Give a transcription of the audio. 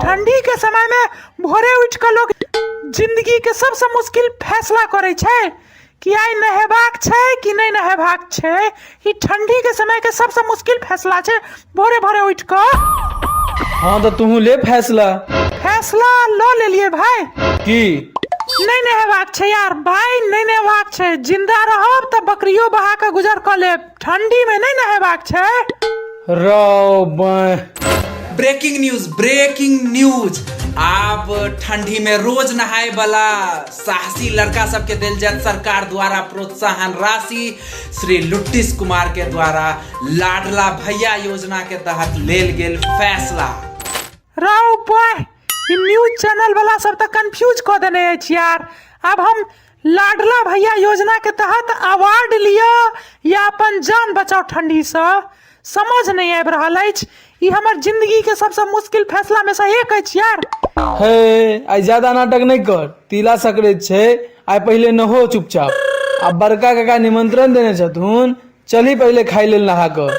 ठंडी के समय में भोरे उठि कऽ लोग जिंदगी के सबसँ मुश्किल फैसला करै छै कि आइ नहेबाक छै कि नहि नहेबाक छै। ई ठंडी के समय के सबसँ मुश्किल फैसला छै भोरे भोरे उठि कऽ। हाँ, तऽ तूहू ले फैसला। फैसला लऽ लेलियै भाय। की? नहि नहेबाक छै यार भाय, नहि नहेबाक छै। जिंदा रहब तऽ बकरियो बहा कऽ गुजर कऽ लेब, ठंडी में नहि नहेबाक छै। रौ बाँह। ब्रेकिंग न्यूज, ब्रेकिंग न्यूज, आब ठंडी में रोज नहाय वाला साहसी लड़का सबके देल जायत सरकार द्वारा प्रोत्साहन राशि। श्री लुट्टिस कुमार के द्वारा लाडला भैया योजना के तहत लेल गेल फैसला। रौ बाँह, ई न्यूज चैनल वाला सब तऽ कंफ्यूज कऽ देने अछि यार। आब हम लाडला भैया योजना के तहत अवार्ड लिअ या अपन जान बचाउ ठंडीसँ, समझ नहि आबि रहल अछि। ई हमर जिंदगी के सबसँ मुश्किल फैसला में से एक अछि यार। हे, आइ ज्यादा नाटक नहि कर, तिला सकरैत छै, आइ पहिले नहो चुपचाप। आ बड़का काका निमंत्रण देने छथुन, चलही पहिले खाय लेल नहा कऽ।